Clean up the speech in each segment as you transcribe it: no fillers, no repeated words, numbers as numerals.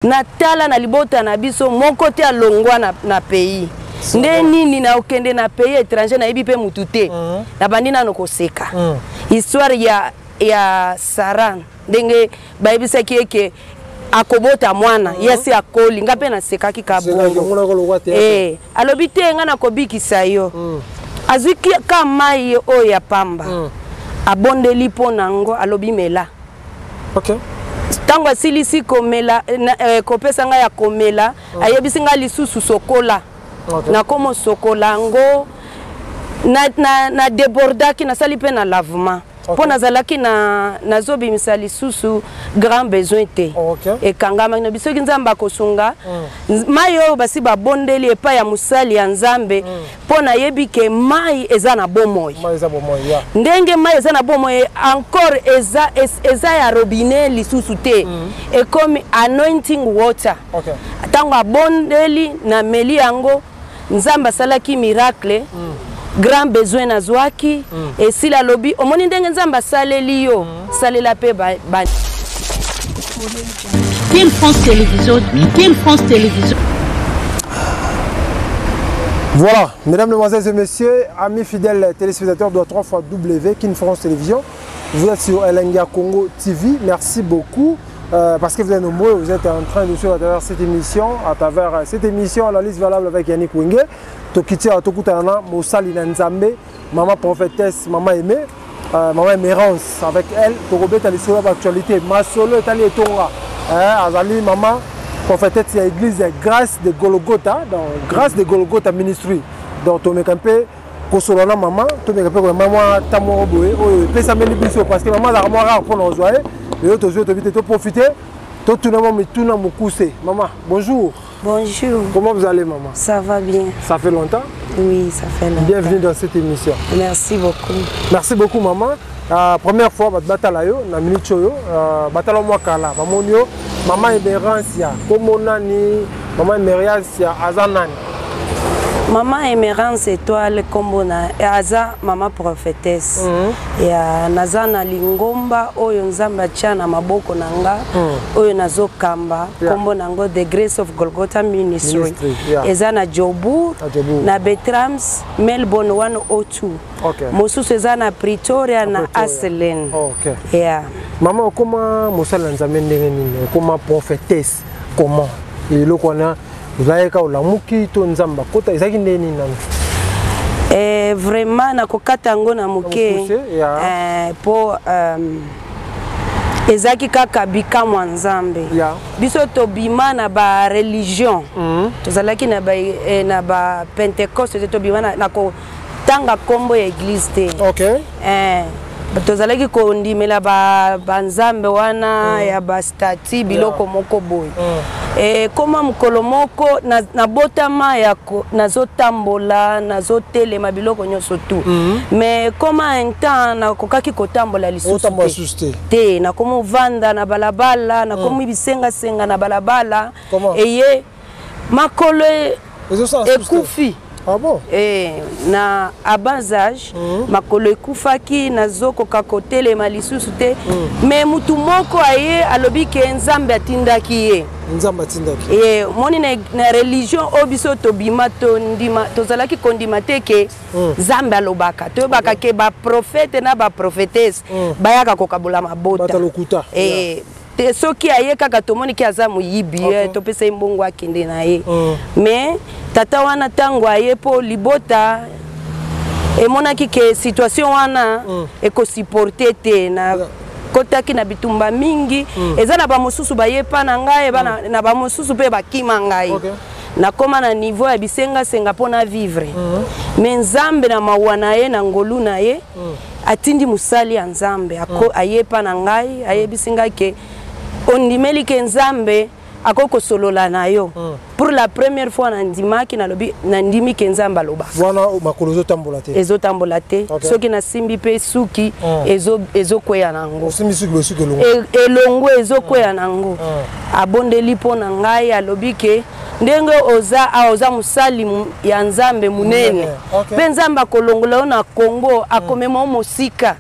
Natala na libota na biso moko te alongwa na, na pays nde nini na okende na pays étranger, nayebi mpe mutu te. Nabandi nano koseka. Histoire ya Sara, ndenge bayebisaki ye ke akobota mwana, ye asi akoli, nga mpe nasekaki ka bongo. Alobi te, nga nakobikisa yo. Azwi ka mai oyo ya pamba, abondeli mpo na yango, alobi mela. Ntango asilisi komela, kopesa ngai ya komela, ayebisi ngai lisusu sokola. Nakoma osokola yango, na débordaki, nasali mpe na lavement mpo nazalaki na nazobimisa lisusu grand besoin te. Ekangamaki na biso. Soki Nzambe akosunga, mai oyo basi babondeli epai ya mosali ya Nzambe, mpo nayebi ke mai eza na bomoi. Mai eza bomoi ya. Ndenge mai eza na bomoi, encore eza ya robinet lisusu te, ekomi anointing water. Ntango abondeli, nameli yango, Nzambe asalaki miracle. Grand besoin nazwaki esili. Alobi, omoni ndenge Nzambe asaleli yo, salela mpe ba. Kin France Télévision, Kin France Télévision. Voilà, mesdames, mesdemoiselles et messieurs, amis fidèles téléspectateurs de 3 fois W, Kin France Télévision, vous êtes sur Elenga Congo TV. Merci beaucoup parce que vous êtes nombreux, vous êtes en train de suivre à travers cette émission, à travers cette émission Analyse valable avec Yannick Wenge. Tokiti tokutana mosali na Nzambe, maman prophétesse, maman aimée, maman Émérance. Avec elle, tokobeta lisolo d'actualité. Masolo etali etonga. Hein, azali maman prophétesse ya église Grâce de Golgotha, donc Grâce de Golgotha Ministry. Donc tomeka mpe kosolola na mama, tomeka mpe koyamba mwa ta moko boye oyo epesameli biso, parce que mama azalaka mwa rare mpona kozwa ye. Lelo tozwi, tobi te, toprofite totuna mwa mituna mokuse. Mama, bonjour. Bonjour. Comment vous allez, maman? Ça va bien. Ça fait longtemps. Oui, ça fait longtemps. Bienvenue dans cette émission. Merci beaucoup. Merci beaucoup, maman. Première fois bato batala yo na minute oyo, batala mwa kala, bamoni yo mama Emeransia. Kombo nani? Mama Emeransia aza nani? Mama Emerance Étoile nkombo na aza mama prophétesse. Ya naza na lingomba oyo Nzambe atia na maboko na nga, oyo nazokamba, nkombo na yango The Grace of Golgotha Ministry. Ministry, yeah. Eza na Joburg, Na Joburg. Na Bertrams, Melbourne 102. Mosusu eza na Pretoria, na Pretoria. Aselen. Yeah. Mama, okoma mosali na Nzambe ndenge nini? Okoma prophétesse comment? Eloko wana ozalaki kaka olamuki to Nzambe akota? Ezalaki ndenge nini nano? Vraiment, nakokata yango na moke. Mokuse, ya. Mpo ezalaki kaka bikamwa Nzambe. Biso tobima na bareligion, tozalaki na ba Pentecôte te, tobima na kotanga nkombo ya église te. Tozalaki kondimela banzambe wana ya bastati, biloko moko boye. Koma mokolo moko nabotama ya nazotambola, nazotelema, biloko nyonso tu. Mais koma un temps nakokaki kotambola lisusu Otambola te. lisusu te. Te, nakomi ovanda na balabala, nakomi bisengasenga na balabala. Comment? Eye makolo Ezosala susu te? Ekufi. Ah bon? Na à bas âge, makolo ekufaki, nazokoka kotelema lisusu te. Mais mutu moko aye, alobi ke Nzambe atindaki ye. Nzambe atindaki. Moni na religion oyo biso tobima, tondima, tozalaki kondima te ke Nzambe alobaka. Toyebaka ke baprofete na baprofetese bayaka kokabola mabota. Bato ya lokuta. Te, soki aye kaka, tomoni ke aza moyibi, topesa ye mbongo, akende na ye. Mais tata wana, ntango aye, mpo libota emonaki ke situation wana ekosupporte te, na kotaki na bitumba mingi. Eza na bamosusu bayepa na ngai, eba na bamosusu mpe bakima ngai. Nakóma na niveau ya bisengasenga mpo na vivre. Mais Nzambe na mawa na ye, na ngolu na ye, atindi mosali ya Nzambe. Ayepa na ngai, ayebisi ngai ke ondimeli ke Nzambe akoki kosolola na yo? Pour la première fois nandimaki, nalobi nandimi ke Nzambe alobaka. Wana makolo ezotambola te? Ezotambola te. Soki nasimbi mpe suki, ezokweya na yango. Osimbi suki boye, suki elongo? Elongo ezokweya na yango. Abondeli mpo na ngai, alobi ke ndenge oza awa, oza mosali ya Nzambe monene. Monene, okay. Mpe Nzambe akolongola yo na Congo, akomema yo mosika.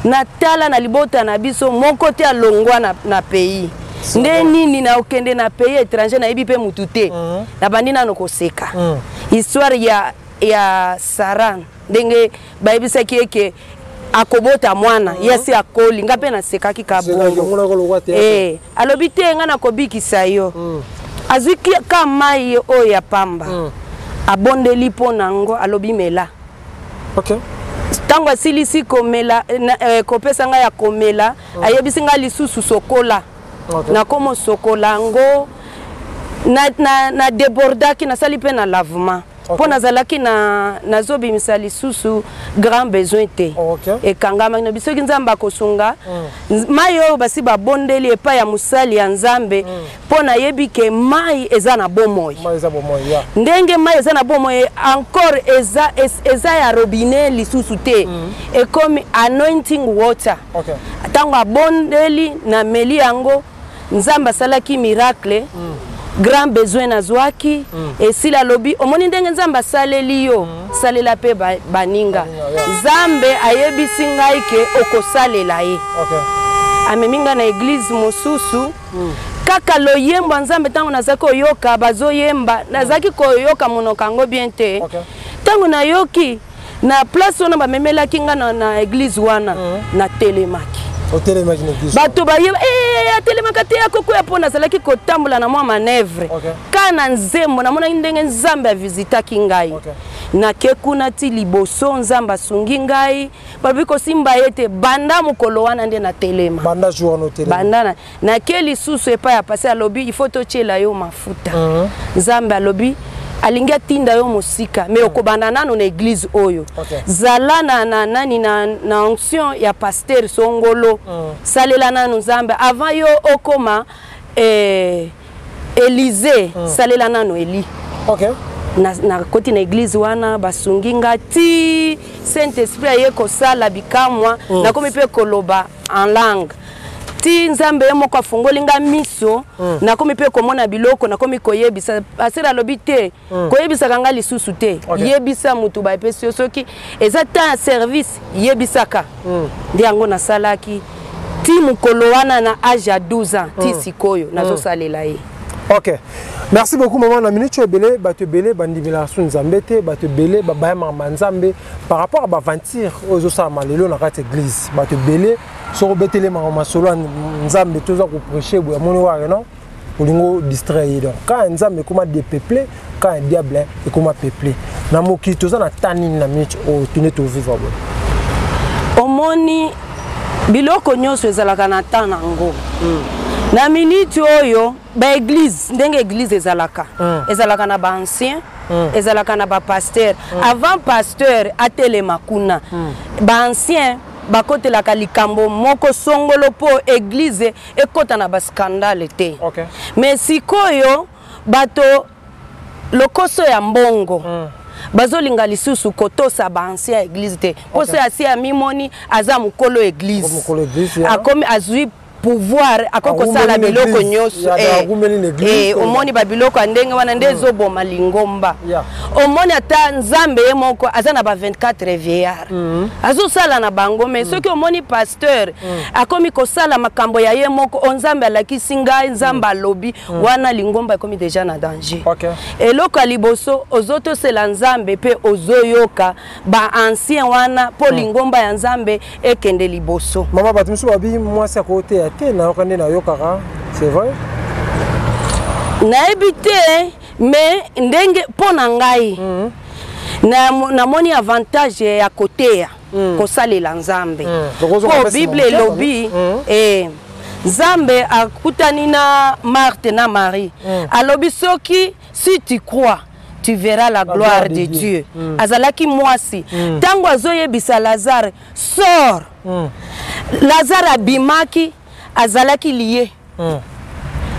Natala na libota na biso moko te alongwa na pays. Nde nini nakokende na pays étranger, nayebi mpe mutu te. Nabandi nano koseka. Histoire ya Sara, ndenge bayebisaki ye ke akobota mwana, ye asi akoli, nga mpe nasekaki kabongo. Eh, alobi te, nga nakobikisa yo. Azwi ka mai oyo ya pamba, abondeli mpo na yango, alobi mela. Ntango asilisi komela kopesa ngai ya komela, ayebisi ngai lisusu sokola. Nakoma sokola yango, na débordaki, nasali mpe na lavement mpo nazalaki na nazobimisa lisusu grand besoin te. Ekangamaki na biso. Soki Nzambe akosunga, mai oyo basi babondeli epai ya mosali ya Nzambe, mpo nayebi ke mai eza na bomoi. Mai eza bomoi ya. Ndenge mai eza na bomoi, encore eza ya robinet lisusu te, ekomi anointing water. Ntango abondeli, nameli yango, Nzambe asalaki miracle. Grand besoin nazwaki esili. Alobi, omoni ndenge Nzambe asaleli yo, salela mpe baninga. Baninga, ya. Nzambe ayebisi ngai ke okosalela ye. Amemi ngai na église mosusu. Kaka loyembo ya Nzambe, ntango nazalaki koyoka bazoyemba, nazalaki koyoka monoko yango bien te. Ntango nayoki na place wana bamemelaki ngai na église wana, natelemaki. Otelemaki na église? Bato bayeba, "Eh, atelemaka te, akokwea," mpo nazalaki kotambola na mwa manœuvre. Ka na nzembo, namonaki ndenge Nzambe avisitaki ngai. Nake kuna ti liboso, Nzambe asungi ngai, balobi kosimba ye te. Banda mokolo wana nde natelema. Banda jour wana otelema? Banda nake lisusu epai ya pasi, alobi il faut totiela yo mafuta. Nzambe alobi alingi atinda yo mosika, mais okobanda nano na église oyo. Zala na nani na onction ya pasteur songolo. Salela nano Nzambe avant yo okoma Élisée. Salela nano Eli. Nakoti na église wana, basungi nga ti Saint Esprit aye kosala bikamwa. Nakomi mpe koloba en langue ti Nzambe ye moko afungoli nga miso. Nakomi mpe komona biloko, nakomi koyebisa. Pasteur alobi te, koyebisaka nga lisusu te. Yebisa motu bapesi yo, soki eza temps ya service, yebisaka. Nde yango nasalaki ti mokolo wana na age ya 12 ans ti sikoyo nazosalela ye. Ok, merci beaucoup, maman. Na minute oyo, ebele, bato ebele bandimelaka su Nzambe te, bato ebele babayamaka banzambe par rapport à baaventure oyo ezosalama lelo na kati église. Bato ebele, soki obetelemaka masolo ya Nzambe, toza koprêcher boye, amoni wake non, olingo distraire ye. Donc quand ya Nzambe ekoma dépeuplé, quand ya diable ekoma peuplé na mokili. Toza na ta nini na minute oyo tune tovivre boye? Omoni, biloko nyonso ezalaka na temps nango. Na minute oyo, baéglise, ndenge église ezalaka, ezalaka na baancien, ezalaka na bapasteur. Avant pasteur atelema kuna, baancien bakotelaka likambo moko songolo mpo église ekɔta na bascandale te. Mais sikoyo bato, lokoso ya mbongo, bazolinga lisusu kotosa baancien ya église te, mpo so asi amimoni aza mokolo église, Mokolo église, ya. Akomi azwi pouvoir, akoki kosala Arumeli na biloko église. nyonso. Ya, arumeli na église. Omoni babiloko ya ndenge wana nde ezoboma lingomba. Omoni, ata Nzambe ye moko aza na ba 24 vieillard, azosala na bango. Mais soki omoni pasteur akomi kosala makambo ya ye moko, o Nzambe alakisi ngai, Nzambe alobi, wana lingomba ekomi déjà na danger. Eloko ya liboso, ozotosela Nzambe mpe ozoyoka baancien wana mpo lingomba ya Nzambe ekende liboso. Mama, bato mosusu babi mwasi akoteya te. Nayoka nde nayokaka, c'est vrai? Nayebi te, mais ndenge mpo na ngai, namoni avantage ya koteya, kosalela Nzambe. Donc ozoka mpo pesi Bible na motema, elobi, Nzambe akutani na Marthe na Marie, alobi soki si tu crois, tu verras la gloire de Dieu. Azalaki mwasi. Ntango azoyebisa Lazare sort, Lazare abimaki, azalaki lié.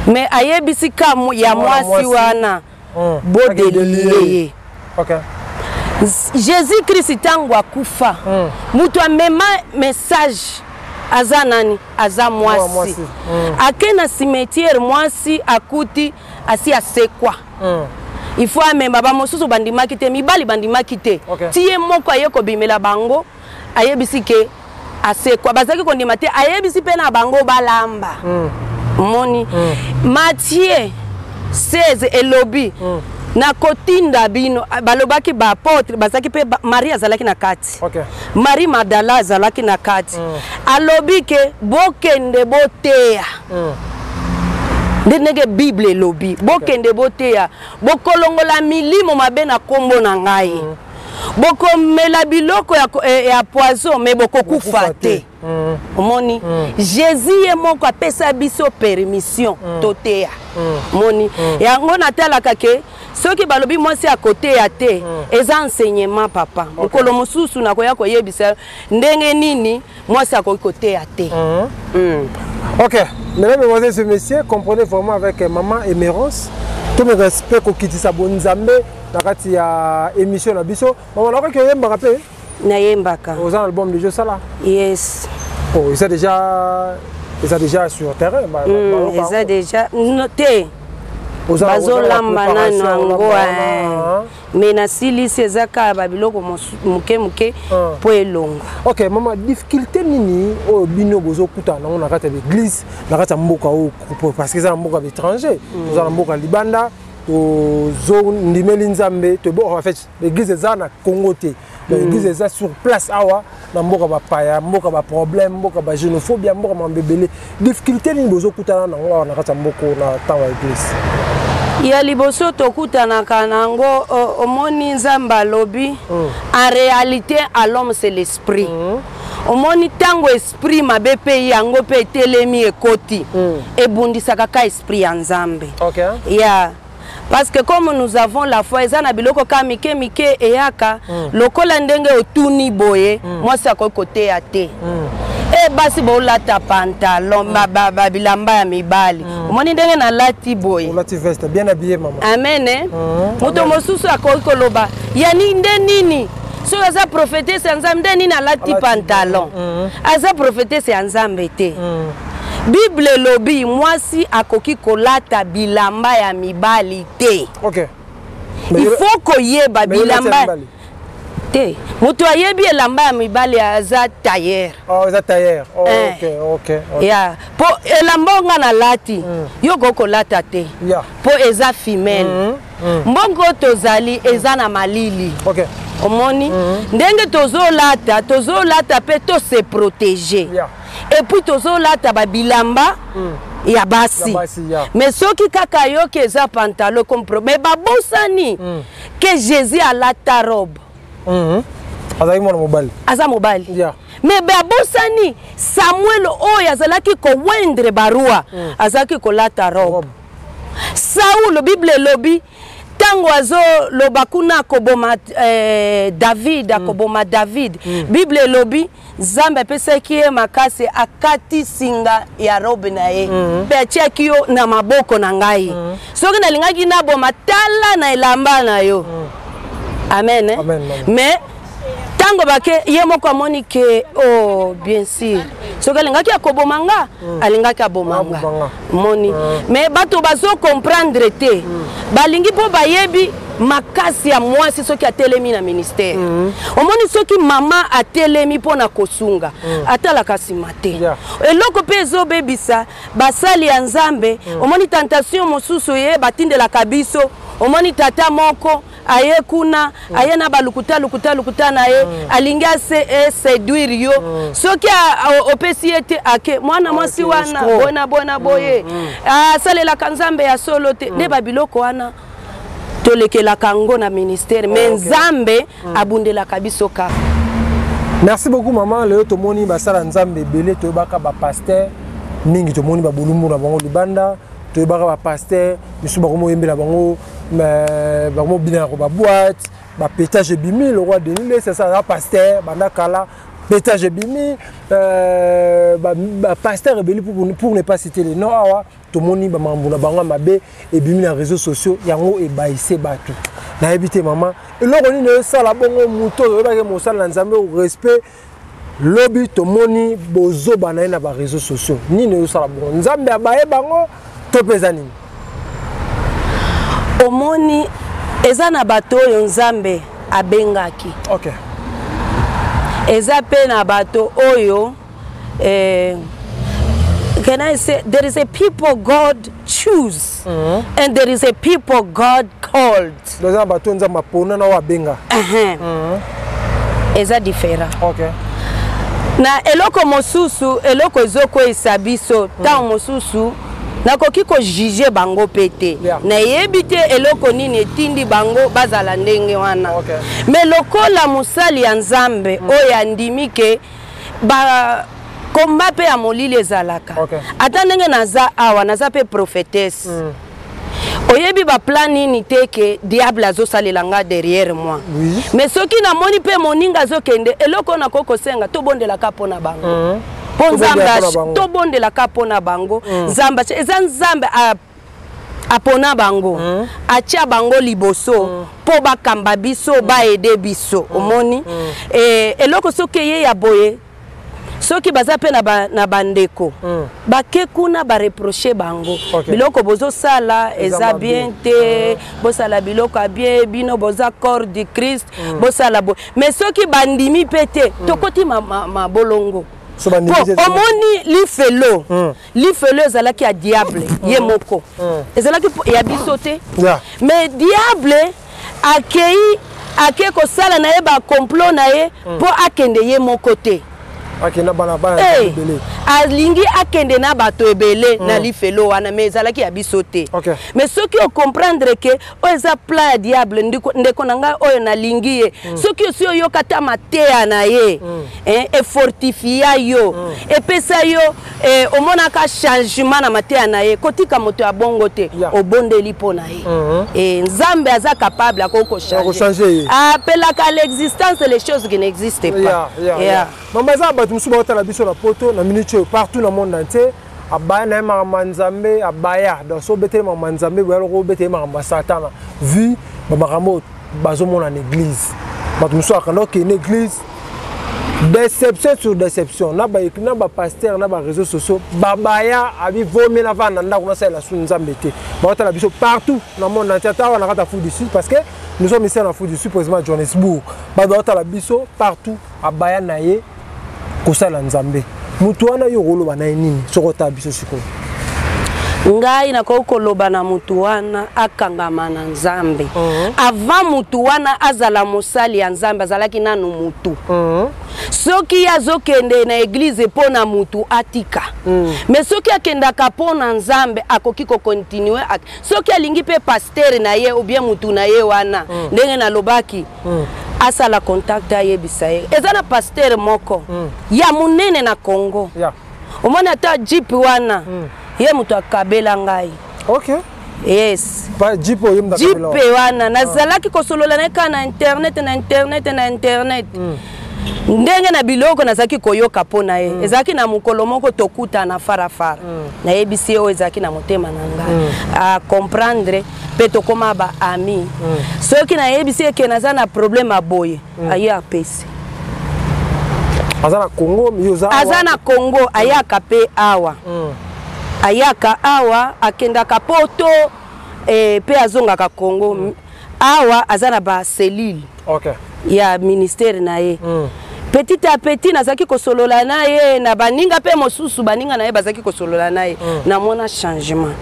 Mais ayebisi ka ya Mwana mwasi mwasi. wana, bodélier ye. Jésus Christ, ntango akufa, moto amema message aza nani? Aza mwasi. Mwasi. Ake na cimetière, mwasi akuti asi asekwa. Il faut amema. Bamosusu bandimaki te, mibali bandimaki te. Ti ye moko aye kobimela bango, ayebisi ke asekwa, bazalaki kondima te. Ayebisi mpe na bango balamba. Omoni Matthieu 16 elobi nakotinda bino. Balobaki baapôtre bazalaki mpe Marie azalaki na kati. Marie Magdala azalaki na kati. Alobi ke bokende boteya. Nde ndenge Bible elobi, bokende boteya, bokolongola milimo mabe na nkombo na ngai. Bokomela biloko ya poison, me bokokufa te. Omoni, Jésus ye moko apesa biso permission toteya. Omoni, yango natalaka ke soki balobi mwasi akoteya te, eza enseignement, papa. Mokolo mosusu nakoya koyebisa ndenge nini mwasi akoki koteya te. Ok, mesdames, mesdemoiselles et messieurs, comprenez vraiment avec maman Emerance, tout le respect kokitisa bonzambe na kati ya émission na biso. Maman, nakoki oyembaka mpe? Nayembaka. Oza na album déjà osala? Yes. Oh, eza déjà sur terrain? Eza déjà no, te. Bazolamba nano yango, mais nasilisi, eza kaka babiloko moke moke mpo elonga. Ok, mama, difficulté nini oyo bino bozokutana nango na kati ya baeglise, na kati ya mboka oyo? Parce que eza na mboka baétranger, toza na mboka libanda, tozondimeli Nzambe. En fait, l'église eza na Congo te, donc église eza sur place awa na mboka bapaya, mboka baproblème, mboka bagénophobia, mboka mambo ebele. Difficulté nini bozokutana nango awa na kati ya mboka na ntango ya église? Ya liboso tokutanaka nango, omoni, Nzambe alobi en réalité à l'homme, c'est l'esprit. Omoni, ntango esprit mabe mpe yango mpe etelemi, ekoti, ebundisaka ka esprit ya Nzambe. Ya parce que comme nous avons la foi, eza na biloko ka mike mike eyaka. Lokola ndenge otuni boye, mwasi akoki koteya te. E basi bolata pantalon, babilamba ya mibali. Omoni ndenge nalati boye? Olati veste, bien habillé, mama. Amen, eh? Moto mosusu akoki koloba yani nde nini, soki aza prophétesse ya Nzambe, nde nini alati pantalon? Aza prophétesse ya Nzambe te. Bible elobi mwasi akoki kolata bilamba ya mibali te. Il faut koyeba bilamba te. Moto ayebi elamba ya mibali aza tailleur. Oh, eza tailleur. Oh, ok. Ya mpo elamba oyo nga nalati, yo koki kolata te, mpo eza femelle. Mbongo tozali eza na malili. Omoni ndenge tozolata, tozolata mpe tose protéger. Et puis tozolata babilamba ya basi. Ya basi, ya. Mais soki kaka yoki eza pantalon comme mais babosani ke Jésus alata robe. Azalaki mwana mobali. Aza mobali. Mais babosani Samuel oyo azalaki koindre baroi, azalaki kolata robe. Robe. Saulo, Bible elobi ntango azoloba kuna akoboma David, akoboma David, Bible elobi Nzambe apesaki ye makasi, akati singa ya robe na ye mpe atiaki yo na maboko na ngai. Soki nalingaki naboma, tala na elamba na yo. Amen, eh? Amen, mama. Mais ntango bake, ye moko amoni ke oh, bien sûr, soki alingaki akoboma nga, alingaki aboma nga. Aboma nga. Moni, mais bato bazocomprendre te. Balingi mpo bayebi makasi ya mwasi soki atelemi na ministère. Omoni, soki mama atelemi mpo na kosunga, atalaka nsima te. Eloko mpe ezobebisa basali ya Nzambe, omoni, tentation mosusu ye batindelaka biso. Omoni, tata moko aye kuna, aye na balukuta lukuta lukuta na ye, alingi ase eséduire yo. Soki opesi ye te, ake mwana mwasi Ok, wana escroc. bona bona boye, asalelaka Nzambe ya solo te. Nde babiloko wana tolekelaka yango na ministère, mais Nzambe abundelaka biso kaka. Merci beaucoup, maman. Lelo tomoni basala Nzambe ebele, toyebaka bapasteur mingi, tomoni babolumbu na bango libanda, toyebaka bapasteur misusu bakomoyembela bango, bakomobinaka baboite, bapétage ebimi. Le roi Denis Lessie aza pasteur banda kala, pétage ebimi, bapasteur ebeli, pour ne pas citer les noms awa. Tomoni bamakambo na bango ya mabe ebimi na réseaux sociaux, yango ebayise bato. Nayebi te, mama, eloko nini esala bongo moto oyo oyebaki mosala na Nzambe, respect, lobi tomoni bozoba na ye na baréseaux sociaux? Nini ezosala bongo? Nzambe abaye bango to mpe eza nini? Omoni, eza na bato oyo Nzambe abengaki. Eza mpe na bato oyo eh, Can I say there is a people God choose and there is a people God called. Eza na bato Nzambe apona na oyo abenga. Eza différent. Ok. Na eloko mosusu, eloko ezokweyisa biso ntango mosusu, nakoki kojuger bango mpe te. Nayebi te eloko nini etindi bango bazala ndenge wana. Mais lokola mosali ya Nzambe oyo andimi ke ba komba mpe ya molili ezalaka, ata ndenge naza awa, naza mpe prophétesse, oyebi baplan nini te ke diable azosalela nga derrière moi. Mais soki namoni mpe moninga azokende, eloko oyo nakoki kosenga, tobondelaka mpo na bango, mpo Nzambe Tobondelaka mpo na bango. Tobondelaka mpo na bango. Nzambe eza Nzambe apona bango, atia bango liboso mpo bakamba biso, baaider biso. Omoni, eloko soki eye ya boye, soki baza mpe na bandeko, bake kuna, bareprocher bango biloko bozosala eza eza mabe. Bien te. Bosala biloko ya bien, bino boza corps du Christ, bosala boye. Mais soki bandimi mpe te, tokoti mabolongo. So bandimi po te. Omoni lifelo, lifelo ezalaki ya diable ye moko, ezalaki ya biso te. Mais diable akei, ake kosala na ye bacomplot na ye mpo akende ye moko te. Akenda bana bana hey, ebele. Alingi akende na bato ebele na lifelo wana, mais ezalaki ya biso te. Mais soki ocomprendre ke oyo eza plan ya diable, ndeko na ngai oyo nalingi ye, soki osi oyoka ta mateya na ye, eh, efortifia yo, epesa yo, eh, omonaka changement na mateya na ye, kotika moto ya bongo te. Obondeli mpo na ye. Eh, Nzambe aza capable, akoki kochanger kochange. Ye. Apelaka l'existence les choses qui n'existent pas. Mama, eza na bato mosusu baotala biso na Poto na minute oyo, partout na monde entier, abaya na ye makambo ya Nzambe, abaya. Donc so obeteli makambo ya Nzambe boya, loko obeteli makambo ya Satana, vu bamakambo oyo bazomona na église. Bato mosusu akanda okende église, déception sur déception, na bapasteur, na baréseaux sociaux, babaya abi vomi na vanda na ndako, nasalela su Nzambe te. Baotala biso partout na monde entier, ata awa na kati ya Afrique du Sud, parce que nous sommes ici en Afrique du Sud, président Johannesburg. Bato baotala biso partout, abaya na ye kosala Nzambe, motu wana yo okoloba na ye nini soki otala biso sikoyo? Ngai nakoki koloba na motu wana akangama na Nzambe. Avant motu wana azala mosali ya Nzambe, azalaki nanu motu. Soki ye azokende na église mpo na motu, atika. Mais soki akendaka mpo na Nzambe, akoki kocontinuer. Soki alingi mpe pasteur na ye ou bien motu na ye wana, ndenge nalobaki, asala contact, ayebisa ye eza na pasteur moko ya monene na Congo. Omoni ata jeep wana, ye moto akabela ngai. Yes. Jeep oyo moto jeep akabela? Wana nazalaki kosolola na ye kaka na internet, na internet, na internet. Ndenge na biloko nazalaki koyoka mpo na ye, ezalaki na mokolo moko tokutana farafara, nayebisi ye oyo ezalaki na motema na ngai, acomprendre mpe tokóma baamis. Soki nayebisi ye ke naza na problème ya boye, aye, apesi. Aza na Congo, yo oza awa. Aza na Congo, ayaka mpe awa. Ayaka awa, akendaka Poto, mpe azongaka Congo. Awa aza na bacellule ya ministère na ye. Petit à petit nazalaki kosolola na ye, na baninga mpe mosusu, baninga na ye bazalaki kosolola na ye. Namona changement.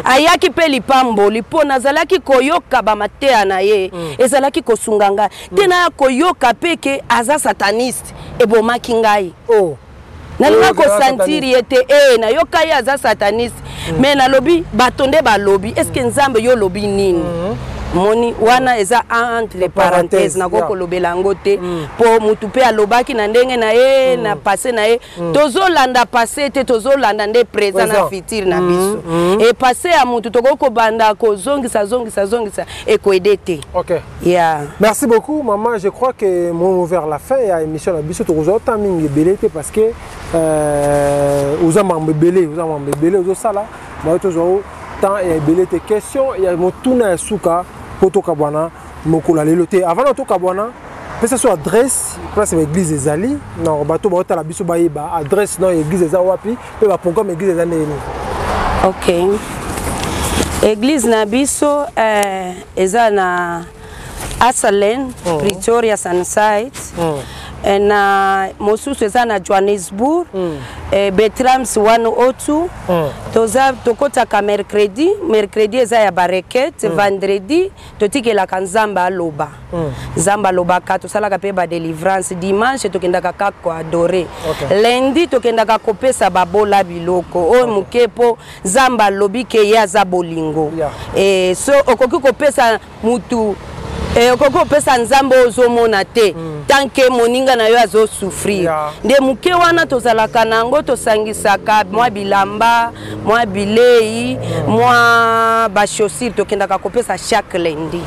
Ayaki mpe lipamboli mpo nazalaki koyoka bamateya na ye, ezalaki kosunga ngai te. Naya koyoka mpe ke aza sataniste, ebomaki ngai. Nalinga Oh, kosentir ye te. E nayoka ye aza sataniste, mais nalobi bato nde balobi, est ce que Nzambe yo olobi nini? Moni wana eza entre parenthèse, nakoki kolobela yango te, mpo mutu mpe alobaki na ndenge na ye, na passé na ye. Tozolanda passé te, tozolanda nde présent na Présent. futur na biso. E passé ya mutu, tokoki kobanda kozongisa, zongisa, zongisa, ekoaider te. Yeah. Merci beaucoup, maman. Je crois que moi, vers la fin, il y a émission na biso, tokozwa temps mingi ebele te, parce que oza mambo ebele, oza mambo ebele ozosala, bayo tozwa temps ya ebele te. Question ya motuna ya suka po tokabwana mokolo ya lelo te. Avant na tokabwana, pesa so adresse place ya église ezali na bato baotala biso, bayeba adresse na église eza wapi mpe baprogramme église eza ndenge nini. Ok, église na biso eza na Asalene, Pretoria, Sunnyside. Na mosusu eza na Johannesburg, Betrams 102. Toza tokotaka mercredi. Mercredi eza ya barequête. Vendredi totikelaka Nzambe aloba. Nzambe alobaka, tosalaka mpe badelivrance. Dimanche tokendaka kaka koadorer. Lundi tokendaka kopesa babola biloko oyo moke, mpo Nzambe alobi ke ye aza bolingo. So okoki kopesa mutu, okoki kopesa Nzambe oyo ozomona te, tant que moninga na yo azosouffrir. Nde moke wana tozalaka na yango, tosangisaka mwa bilamba, mwa bilei, mwa bachaussure, tokendaka kopesa chaque lundi.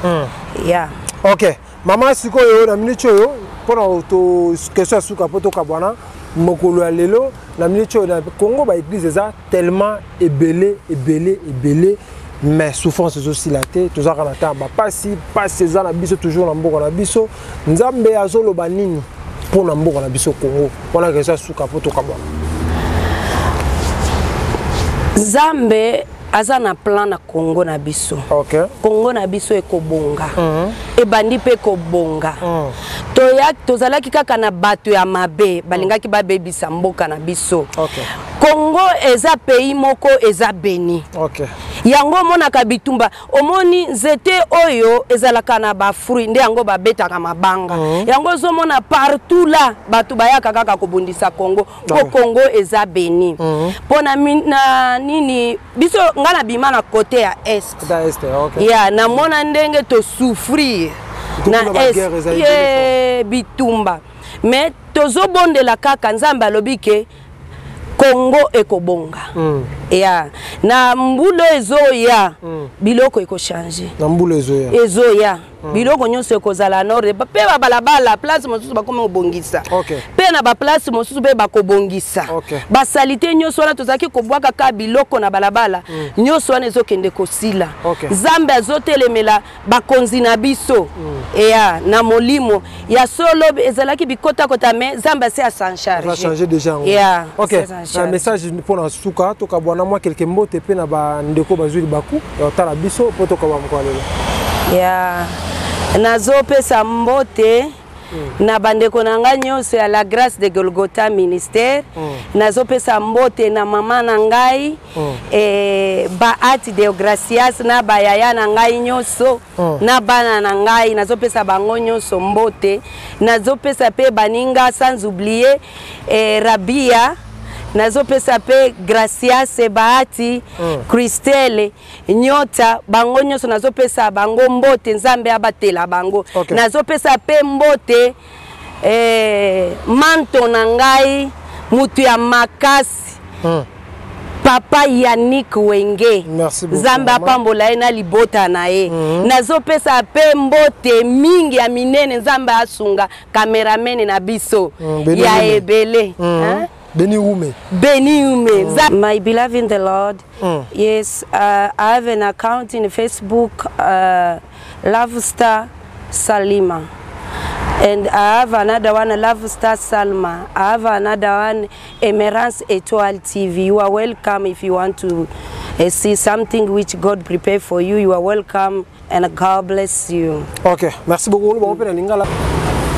Yeah. Ok, mama, sikoyo na minute oyo, mpona to question ya suka mpo tokabwana mokolo ya lelo, na minute oyo na Congo baéglise eza tellement ebele, ebele, ebele, mais souffrance ezosila te. Tozalaka na ntango bapasi, pasi eza na biso toujours na mboka na biso. Nzambe azoloba nini mpo na mboka na biso Congo? Wana question ya suka mpo tokabwana. Nzambe aza na plan na Congo na biso. Congo na biso ekobonga. Ebandi mpe kobonga. Toya tozalaki kaka na bato ya mabe balingaki babebisa mboka na biso. Congo eza pays moko eza béni. Yango omonaka bitumba, omoni nzete oyo ezalaka na bafruit, nde yango babetaka mabanga. Yango ozomona partout la bato bayaka kaka kobundisa Congo, mpo Congo eza béni. Mpo na nini biso, nga na bima na côté ya Est. Da Est, ok. Ya namona ndenge tosouffrir na Kuna Est. baguerre ezali. Ye bitumba, mais tozobondela kaka. Nzambe alobi ke Congo ekobonga. Ya na mbula ezoya, biloko ekochange. Na mbula ezoya. Ezoya, biloko nyonso ekozala na ordre, mpe babalabala place mosusu bakomi kobongisa. Mpe na baplace mosusu mpe bakobongisa. Basaleté nyonso wana tozalaki kobwaka kaka biloko na balabala, nyonso wana ezokende kosila. Nzambe azotelemela bakonzi na biso. Eya na molimo ya solo ezalaki bikotakota, mais Nzambe asi asan Va changer déjà yango. Yeah, Ok. s'en Na charge. message mpona suka, tokabwana, mwa quelque mbote mpe na bandeko bazwi libaku ya kotala biso mpo tokabwa mokolo lelo. Ya nazopesa mbote na bandeko na ngai nyonso ya La Grâce de Golgotha Ministère. Nazopesa mbote na mama na ngai, Baati Deogracias, na bayaya na ngai nyonso, na bana na ngai, nazopesa bango nyonso mbote. Nazopesa mpe baninga, sans oublier Rabia. Nazopesa mpe Gracias, Bahati, Christelle, Nyota, bango nyonso nazopesa bango mbote. Nzambe abatela bango. Nazopesa mpe mbote manto na ngai, mutu ya makasi, papa Yannick Wenge. Merci beaucoup, Nzambe mama. apambola ye na libota na ye. Nazopesa mpe mbote mingi ya minene, Nzambe asunga cameraman na biso Beni ya Wume. ebele. Hein? Beni Wume. Beni Ume. My beloved in the Lord, yes, I have an account in Facebook, Love Star Salima. And I have another one, Love Star Salma. I have another one, Emerance Etoile TV. You are welcome if you want to see something which God prepared for you. You are welcome and God bless you. Ok, merci beaucoup. Bon, on peut lingala.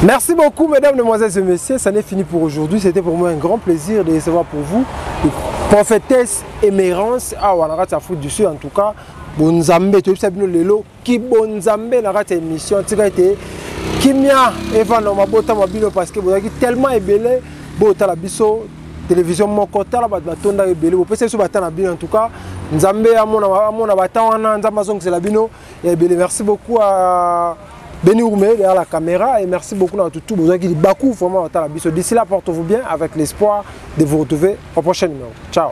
Merci beaucoup, mesdames, mesdemoiselles et messieurs. Ça n'est fini pour aujourd'hui. C'était pour moi un grand plaisir de recevoir pour vous prophétesse Émérance. Ah, voilà, Afrique du Sud, en tout cas. Bonzambe, tu sais bino lelo ki bonzambe na kati ya émission. Tika ete kimia evanda mabota ma bino, parce que bozalaki tellement ebele botala biso télévision moko. Tala bato batonda ebele, bopesa biso bata na bino. En tout cas, Nzambe amona, amona bata wana, Nzambe azongisela bino ya ebele. Merci beaucoup à Benny Oumé derrière la caméra et merci beaucoup à tout bozalaki libaku vraiment otala biso. D'ici là, portez-vous bien, avec l'espoir de vous retrouver au prochain numéro. Ciao.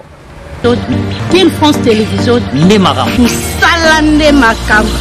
Kin France Télévision. Nde makambo. Mosala nde makambo.